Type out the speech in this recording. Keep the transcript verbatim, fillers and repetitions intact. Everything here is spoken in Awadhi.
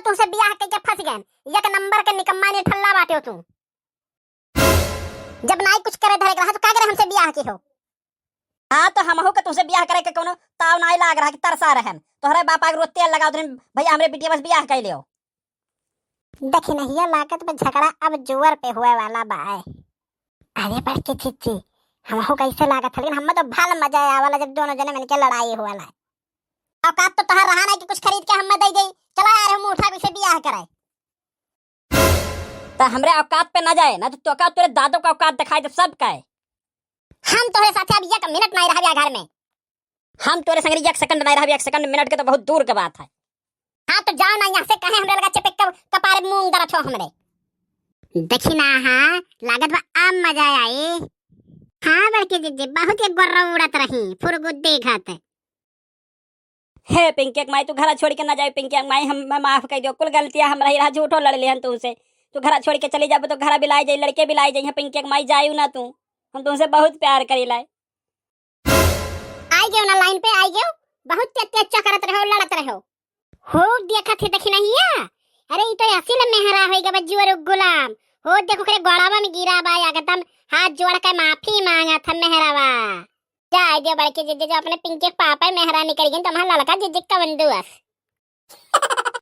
तुमसे बियाह कइके फंस गए, एक नंबर के निकम्मा निठल्ला बाटे हो तू। जब नाई कुछ करे धरे के रहा तो का करे हमसे बियाह के हो? हाँ, तो हमहू के तुमसे बियाह करे के कौनो ताव नाई लाग रहा कि तरसा रहन। तोहरे बापा के रोज तेल लगावत रहे, "भैया, हमरे बिटिया बस बियाह कर लियो।" देखी नहीं, ये लागत बा झगड़ा अब जोर पे हुए वाला बा। अरे बड़की जिज्जी, हमहू कैसे लागत है, लेकिन हमें तो भाल मजा आवे वाला जब दोनों जने मिलके लड़ाई हुआ ला। औकात तो तोहार रहा ना कि कुछ खरीद के हमें दे दे। चला यार, हम उठा कैसे बियाह करे। त हमरे औकात पे ना जाए, ना तो तोका तोरे दादो का औकात दिखाई दे सब का है। हम तोहरे साथे अब एक मिनट नहीं रहबे घर में। हम तोरे संगरी एक सेकंड नहीं रहबे, एक सेकंड, मिनट के तो बहुत दूर के बात है। हाँ तो जाओ ना यहाँ से, कहे हमरे लगा चपेक के कपारे मूंग दरत हो हमरे। देखी ना, हाँ लागत बा अब मजा आई। हाँ बड़की जिज्जी, बहुत एक गोर्रा उड़त रही फुरगुद्दी घात। हे पिंकी के माई, तू घरा छोड़ के ना जाए। पिंकी के माई, हम, मैं माफ कर दियो, कुल गलतियां हमरा ही रहा, झूठो लड़ लेहन तुमसे। तू घरा छोड़ के चली जाबो तो घरा बिलाए जाई, लड़के बिलाए जाई। पिंकी के माई, जायू ना तू, हम तुमसे बहुत प्यार करीला। आई गयो ना लाइन पे, आई गयो। बहुत तेज तेज चकरत रहो, लड़त रहो। हो देखत है, देखी नहीं है। अरे ई तो असिल मेहरा होई गबा जुअर गुलाम। हो देखो ओकरे गोड़ावा में गिरा बा एकदम, हाथ जोड़ के माफी मांगत है मेहरावा। जाए दियो बड़की जिज्जी, जो अपने पिंकी के पापा मेहरा निकल गई, तुम्हारा लड़का जिज्जी कवन दुआस।